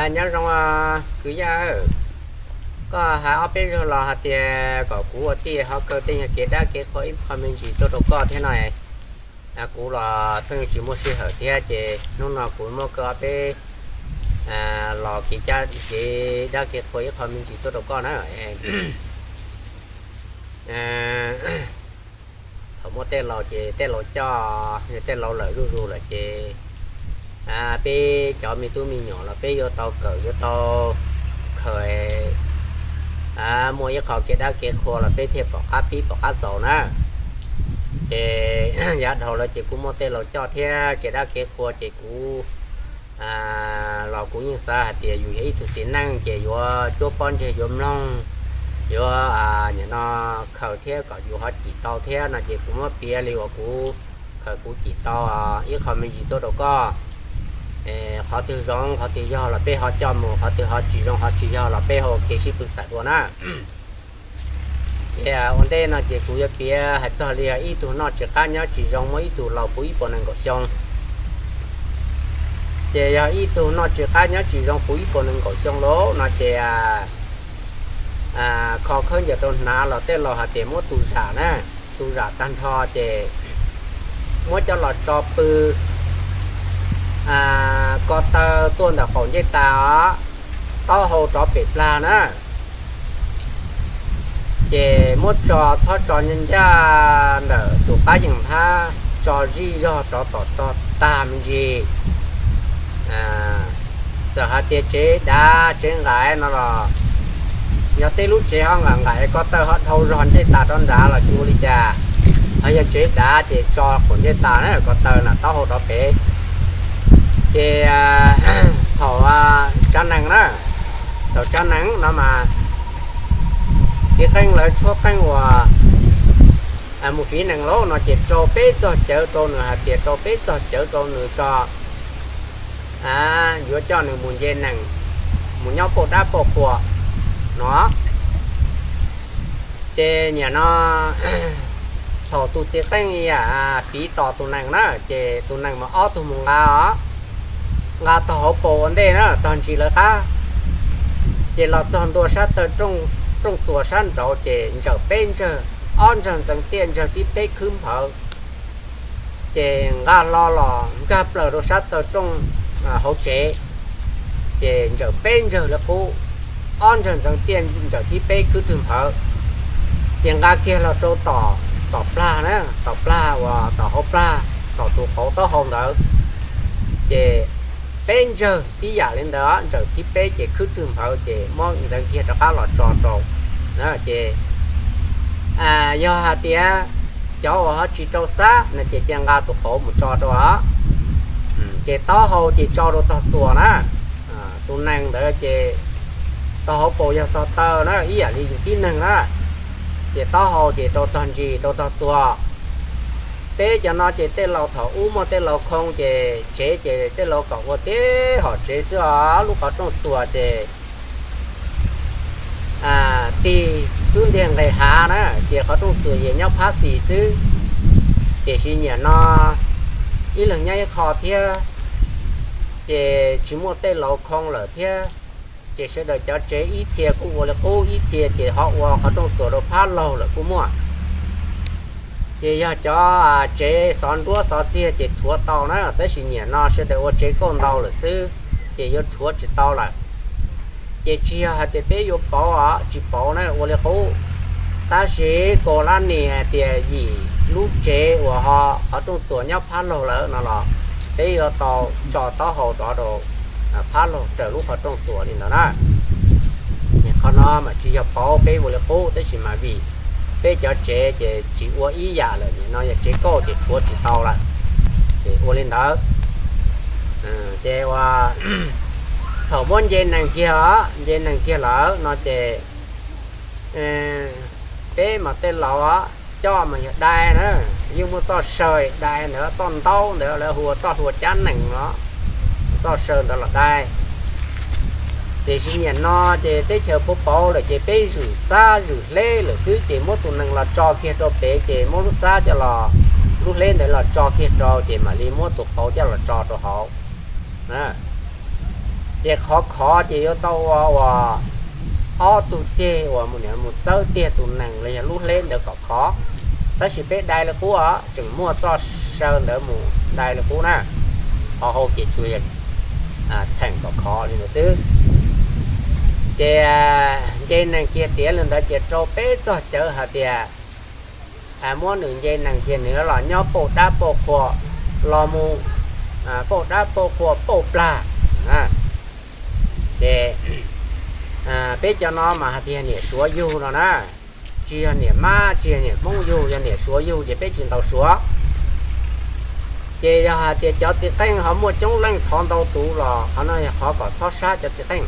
Nyob zoo kwv yawg, koj hais ob peb zaug los hais tias kom kuv ua tij ho kaw tej nyuag kev dab kev qhua ib qho me ntsis tuaj rau koj thiab no. Kuv los pheej tsis muaj sij hawm thiab ces hnub no kuv muab kaw ob peb los kev, kev dab kev qhua ib qho me ntsis tuaj rau koj na. Thaum muaj tej laus ces tej laus coj, tej laus lawm zuj zus lawm ces peb cov me tub me nyuam los peb yuav tau kawm yuav tau khaws, muaj ib qho kev dab kev qhua los peb thiaj pom qab pib pom qab xaus na. Ces yav dhau lawm ces kuj muaj tej laus coj thiab kev dab kev qhua ces kuv los kuv yeej xav hais tias yus yog ib tug txiv neej ces yuav cuab pob ntseg yuav mloog, yuav nim no khaws thiab kom yus ho cim tau thiab no ces kuv muab piav li uas kuv khaws kuv cim tau ib qho me ntsis tuaj rau koj. Qhov twg zoo qhov twg yog los peb ho coj mus, qhov twg ho tsis zoo ho tsis yog los peb ho ua kev sib pw xav dua na. Ces ua ntej no ces kuv yuav piav hais txog li ib tug noj tsis qab nyob tsis zoo, muaj ib tug laus puv ib puas nees nkaum xyoo. Ces yog ib tug noj tsis qab nyob tsis zoo puv ib puas nees nkaum xyoo lauj no ces kho khaub ncaws rau hnav los tej laus hais tias muab tu zam na, tu zam tag nrho ces muab coj los tso pw ko taw tuaj ntawm qaum ncej tas os, taub hau rov pem plag na. Ces muab tso txhob tso ncaj ncaj ntawm tus qab yees nthab, tso zij zog rov tom tog tag me ntsis. Txawm hais tias tsev dav tsev nqaim no los yog tej lub tsev ho nqaim nqaim ko taw ho dhau zog ncej tas rov nrad los tsis ua li cas. Ho yog tsev dav ces tso qaum ncej tas na ko taw na taub hau rov pem. Ces thaum tsav nees na, thaum tsav nees no mas txiv qeej lawv tshuab qeej uas mus fiv nees lauj no ces rau peb txog cawv rau nws hais tias rau peb txog cawv rau nws tso, yuav coj nws mus nce nees, mus nyob pauj dab pauj qhua no. Ces nim no thaum tus txiv qeej fiv tos tus nees na ces tus nees mas ob tug mus nqa os, nqa tog hauv paus ua ntej na tog ntsis lawv qab. Ces los txog ntua sab taw rooj txuas sab nraud ces ntsawm peb ntsawg, ob ntsawg ntxeev tiaj ntsawg tib peb khwb nphawv. Ces nqa hlo los nkag plaws rau sab taw rooj hauv tsev, ces ntsawm peb ntsawg li qub, ob ntsawg ntxeev tiaj ntsawm tib peb khwb rwg nphawv. Ces nqa kiag los rau tom, tom plag na, tom plag uas tom hauv plag, tom tus qauv taub hau ntawd. Ces peb ntsawg tib yam li ntawd, ntsawm tib peb ces khwb rwg nphawv ces muab ntxeev kiag rov qab los tso rau. Ces yog hais tias cov uas ho tsis rau xab no ces cia nqa tus qauv mus tso rau os. Ces taub hau ces tso rau tog txuas na. Tus nees ntawd ces tog hauv paus yog tog taw na ib yam li yus tib neeg na. Ces taub hau ces rau tog ntsis rau tog txuas. Peb cov no ces tej laus thaum ub muaj tej laus khoo ces tsev ces tej laus kom ua tib hom tsev xwb os, lub qhov rooj txuas ces tig xub ntiag nqes hav na, ces qhov rooj txuas yog nyob phab xis xwb. Tiam sis nim no ib leeg nyob ib qho thiab, ces tsis muaj tej laus khoo lawm thiab, ces sawv daws cov tsev ib txhia kuj ua li qub, ib txhia ces ho ua qhov rooj txuas rau phab laug lawm kuj muaj. Ces yog cov tsev xov nruab xov txiag ces rhuav tau na, tab sis nim no sawv daws ua tsev kauj ntau lawm xwb, ces yuav rhuav tsis tau lawm. Ces tsis yog hais tias peb yuav pauv os, tsis pauv na, ua li qub. Tab sis kaus lab nis hais tias yim lub tsev uas ho qhov rooj txuas nyob phab laug lawm no los peb yuav tau tso taub hau rov rau phab laug raws lub qhov rooj txuas li ntawd na. Qhov no mas tsis yog pauv peb ua li qub, tab sis mas vim peb cov tsev ces tsis ua ib yam lawm, nim no yog tsev kauj ces rhuav tsis tau lawm, ces ua li ntawd. Ces ua thaum muab nce nees kiag os, nce nees kiag lawm no ces peb mas tej laus coj mas yog dai na, yeej muaj txoj saw dai ntawd, txoj ntaub ntawd lawv hu ua txoj hlua cab nees no, txoj saw ntawd los dai. Tiam sis nim no ces teb chaws pauv pauv lawm ces peb zwm xab zwm hleb lawm xwb, ces muab tus nees los tso kiag rau pem, ces muab lub xab coj los, lub hleb ntawd los tso kiag rau, ces mam li muab tus qauv coj los tso rau hauv. Ces khov khov ces yuav tau ua uas ob tug ceg uas mus niam mus txawb tiag tus nees los yog lub hleb ntawd kom khov. Tab sis peb dai li qub os, tseem muaj txoj saw ntawd mus dai li qub na. Qhov hauv ces tsuas yog txheem kom khov li ntawd xwb. Ces nce nees kiag tiav li ntawd ces rau peb txog cawv hais tias muab nws nce nees kiag nws los nyob pauj dab pauj qhua, los mus pauj dab pauj qhua pauj plag. Ces peb cov no mas hais tias niam suav yug no na, tsis yog niam mab tsis yog niam hmoob yug, yog niam suav yug ces peb tsis ntaus suav. Ces yog hais tias cov txiv qeej ho muaj coob leej thov ntau tus los qhov no yog qhov kom txhob sab cov txiv qeej.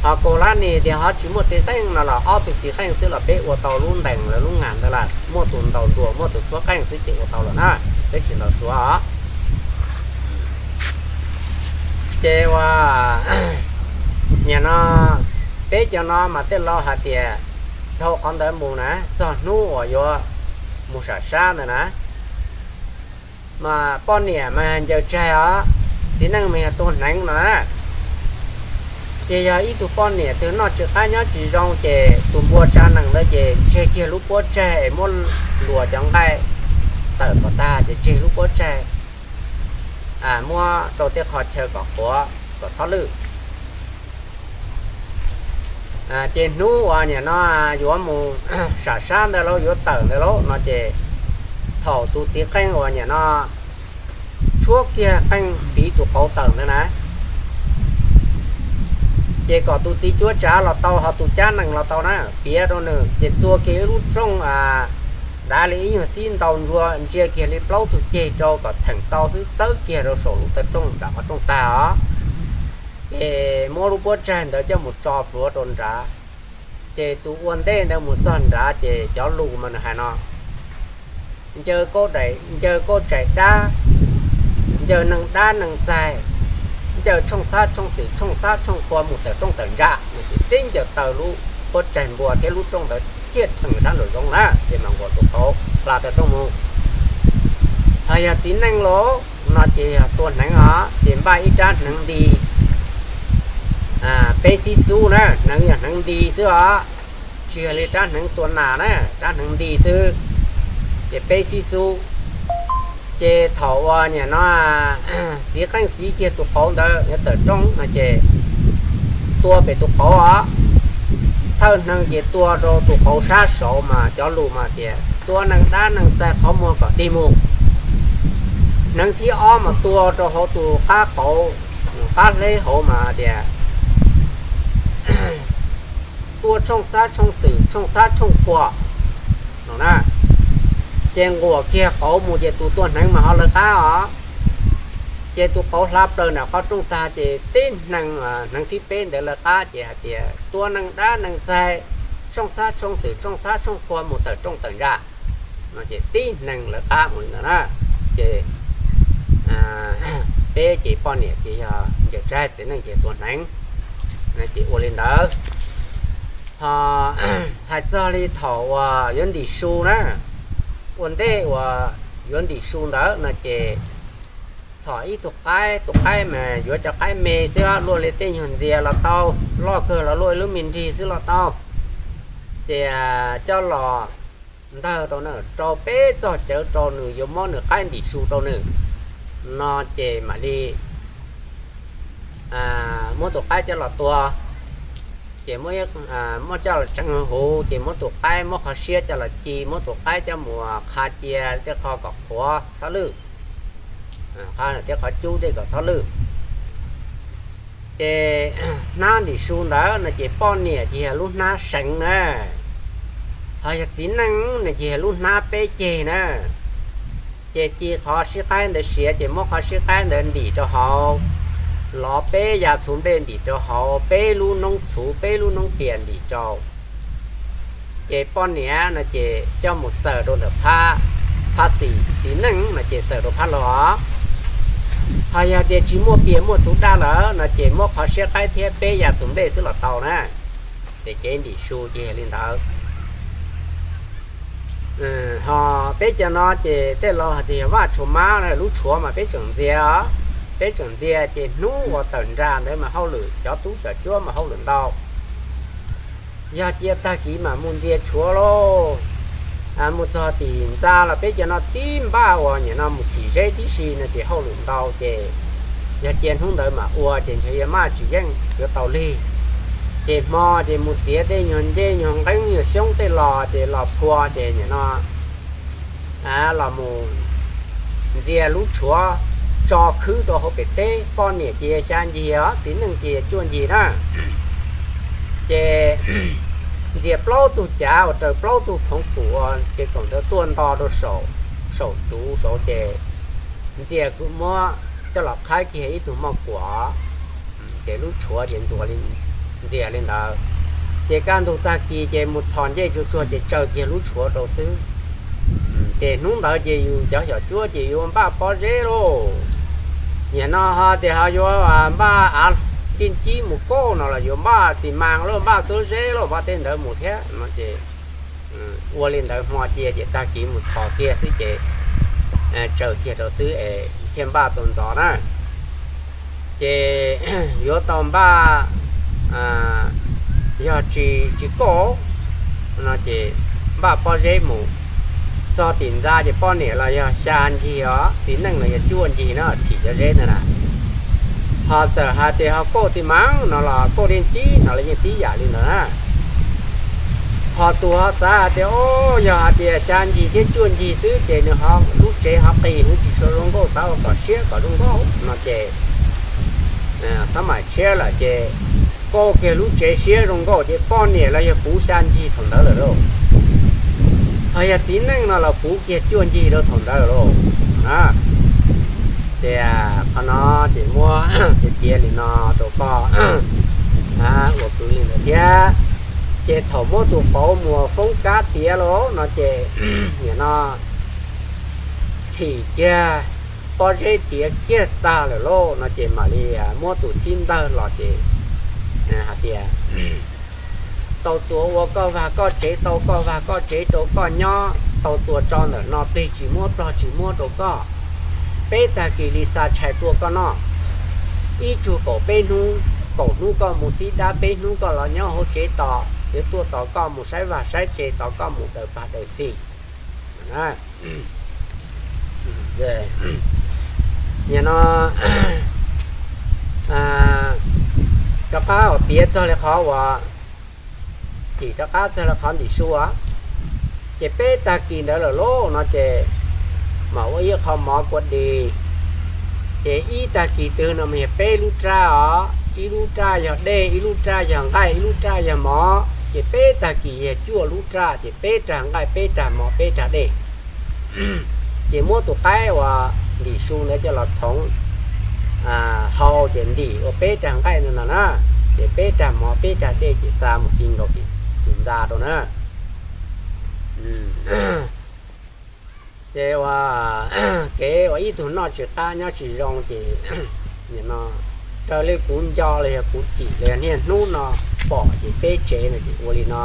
Ho kaus lab nis tias ho tsis muaj txiv qeej no los ob tug txiv qeej xwb los peb ua tau lub ntees lawv lub nas ntawd lawm, muaj tus ntaus nruas muaj tus tshuab qeej xwb ces ua tau lawm na, peb tsis ntaus suav os. Ces ua, nim no peb cov no mas tej laus hais tias dhau qhov ntawd mus na, txog hnub uas yuav mus sam sab ntawd na, mas poj niam mas ncaws tsaig os, txiv neej mas yog tua hneev no na. Ces yog ib tug poj niam twg noj tsis qab nyob tsis zoo ces tus npua tsa nees ntawd ces tseg kiag lub puab tsaig es muab luas cov nqaij tawm kom tag ces tseg lub puab tsaig, muab rau tej qho chaw kom qhuav kom txhob lwj. Ces hnub uas nim no yuav mus sam sab ntawd lauj, yuav tawm ntawd lauj no ces thaum tus txiv qeej uas nim no tshuab kiag qeej fiv tus qauv tawm ntawd na, ces kom tus txiv cuab tsav los tau ho tus cab nees los tau na, piav rau nws ces txua kiag ib lub rooj dav li ib nyuag xib ntaus ntsuab, ntsia kiag li plaub tug ceg rau kom txheem tau xwb txawb kiag rau saum lub taw rooj nram qhov rooj tag os. Ces muab lub puab tsaig ntawd coj mus tso plhuav rau nrad. Ces tus ua ntej ntawd mus txog nrad ces cov lus mas nws hais no: Ncaws kauj, ncaws kauj tsaim dab, ncaws neeg dab neeg txaig, ncaws tshooj xab tshooj xwm tshooj xab tshooj qhua mus tawm rooj tawm ntsa. Nws tib ncaws taw lub puab tsaig npua thiab lub rooj ntawd ciaj rhees sab nraum zoov na, ces mam nquas tus qauv hla taw rooj mus. Ho yog txiv neej los no ces yog tua hneev os, ces npaj ib rab hneev nti peb xib xub na, hneev yog hneev nti xwb os, tsis yog li rab hneev tua nas na, rab hneev nti xwb, ces peb xib xub. Ces thaum uas nim no txiv qeej fiv kiag tus qauv ntawd yuav tawm rooj no ces tua pem tus qauv os, thawj hneev ces tua rau tus qauv sab saud mas cov lus mas tias tua neeg dab neeg txaig qhov muag kom tig mus. Hneev thib ob mas tua rau hauv tus qab qauv, qab hleb hauv mas tias tua tshooj xab tshooj xwm tshooj xab tshooj qhua no na. Ces nquas kiag qauv mus ces tus tua hneev mas ho lawv qab os. Ces tus qauv hla plaws nram qhov rooj tag ces tib hneev, hneev thib peb ntawd lawv qab ces hais tias tua neeg dab neeg txaig tshooj xab tshooj xwm tshooj xab tshooj qhua mus tawm rooj tawm ntsa no ces tib hneev lawv qab mus li ntawd na. Ces peb ces poj niam ces yog ncaws tsaig, txiv neej ces tua hneev, ces ua li ntawd. Ho hais txog li thaum uas yuav ntim su na, ua ntej uas yuav ntim su ntawd no ces txhom ib tug qaib, tus qaib mas yuav cov qaib me xwb, luaj li tej nyuag ntxias los tau, loj kawg los luaj ib lub me nrig xwb los tau. Ces coj los ntawg rau nws rau peb txog cawv rau nws yuav muab nws qaib ntim su rau nws no ces mam li muab tus qaib coj los tua. Ces muab coj los tseev huv ces muab tus qaib, muab qhov siab coj los ci, muab tus qaib coj mus qha cia tej qho kom qhuav txhob lwj, qhov tej qhov cub tej kom txhob lwj. Ces hnab ntim su ntawd no ces poj niam ces yog lub hnab seev na, ho yog txiv neej no ces yog lub hnab peb ceg na. Ces ci qhov sib qaib ntawd siav ces muab qhov sib qaib ntawd ntim rau hauv, lov peb yav txhuv nplej ntim rau hauv, peb lub noob txhuv peb lub noob pias ntim rau. Ces poj niam no ces coj mus xaws rau ntawm phab, phab xis, txiv neej no ces xaws rau phab los. Ho yog tias tsis muaj pias muaj txhuv daj lawm no ces muab qhov siab qaib thiab peb yav txhuv nplej xwb los tau na. Ces kev ntim su ces yog li ntawd. Ho peb cov no ces tej laus hais tias yog vaj tshuav mab, lub tshuav mas peb tseem ntxias os. peb tseem ntxias ces hnub uas tawm nras ntawd mas hauj lwm cov tub xyom cuab mas hauj lwm ntau. Yog cia tag kis mas mus ntxias tshuav lauj, mus txog tim ntxa los peb cov no tib npaj uas nim no mus txhim zeb tib si no ces hauj lwm ntau ces yog cia hnub ntawd mas ua ces ntshe yuav maj tsis yeej yuav tau lig. Ces hmo ces mus txiav tej nyuag ncej nyuag nqeeb nyuag xyoob tej los ces los phua ces nim no los mus ntxias lub tshuav tso khwb rau hauv pem teb, poj niam ces xya ncig os, txiv neej ces cuaj ncig na. Ces ntxias plaub tug cav uas raws plaub tug phoov kum ces koom ntawd tuaj nto rau saum, saum tsuv saud ces ntxias kuj muab coj los qhaib kiag ib tug moj kuam, ces lub tshuav ces ntxias li ntawd. Ces kaj ntug tag kis ces mus txhos ncej tsuag tsuag ces tsaws kiag lub tshuav rau xwb. Ces hnub ntawd ces yus cov xyom cuab ces yuav npaj pob zeb lauj. Nim no ho tias ho yuav npaj av, ncej ntsib mus kauj no los yuav npaj xis mas lauj, npaj xuab zeb lauj, npaj tej ntawd mus thiab no ces ua li ntawd hmo cia ces tag kis mus txhos kiag xwb ces tsaws kiag rau xwb es thiaj npaj tau ntxov na. Ces yuav tau npaj, yog tsis kauj no ces npaj pob zeb mus txog tim ntxa ces poj niam los yog xya ncig os, txiv neej los yog cuaj ncig na, txhim cov zeb ntawd na. Ho txawm hais tias ho kauj xis mas no los kauj ncej ntsib no los yeej tib yam li ntawd na. Ho tus ho xav hais tias o, yog hais tias xya ncig thiab cuaj ncig xwb ces nws ho lub tsev ho qis, nws tsis tshua zoo nkauj, xav ua kom siab kom zoo nkauj no ces xav mam tshiab lawm ces kauj kiag lub tsev siab zoo nkauj ces poj niam los yog puv xya ncig thaum ntawd lawm lauj. Ho yog txiv neej no los puv kiag cuaj ncig rau thaum ntawd lauj. Ces qhov no ces muab piav li no rau koj ua kwv li ntawd thiab. Ces thaum muab tus qauv muas foob kab tiav lauj no ces nim no txhim kiag pob zeb tiav kiag tag lawm lauj no ces mam li muab tus txhib ntawg los ces hais tias tau txuas ua koj vag koj tsev, tau koj vag koj tsev rau koj nyob, tau txuas tso ntawm no plig tsis muab plog tsis muab rau koj. Peb tag kis li xa tshais tua koj noj. Ib tsug kaum peb hnub, kaum hnub koj mus xib dab, peb hnub koj los nyob hauv tsev tos, yuav tuaj tos koj mus saib vag saib tsev, tos koj mus daws pag daws xis. Nim no rov qab uas piav txog li qhov uas, thim rov qab txog li qhov ntim su, ces peb tag kis ntawd lawm lauj no ces mam ua ib qho mov kua dis. Ces ib tag kis twg no mas yog peb lub raj os, ib lub raj yog dej, ib lub raj yog nqaij, ib lub raj yog mov, ces peb tag kis yog cuaj lub raj, ces peb rag nqaij, peb rag mov, peb rag dej. Ces muab tus qaib uas ntim su ntawd coj los txhoov hau ces ntim ua peb rag nqaij ntawd no na, ces peb rag mov peb rag dej ces xa mus ti nkaus tim ntxa rau na. Ces ua kev uas ib tug noj tsis qab nyob tsis zoo ces nim no raws li kuv nco los yog kuv cim los yog niaj hnub no pom ces peb tsev no ces ua li no.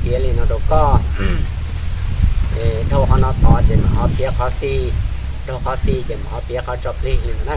Piav li no rau koj, dhau qhov no tod ces mam ho piav qhov xis, dhau qhov xis ces mam ho piav qhov tso plig li ntawd na.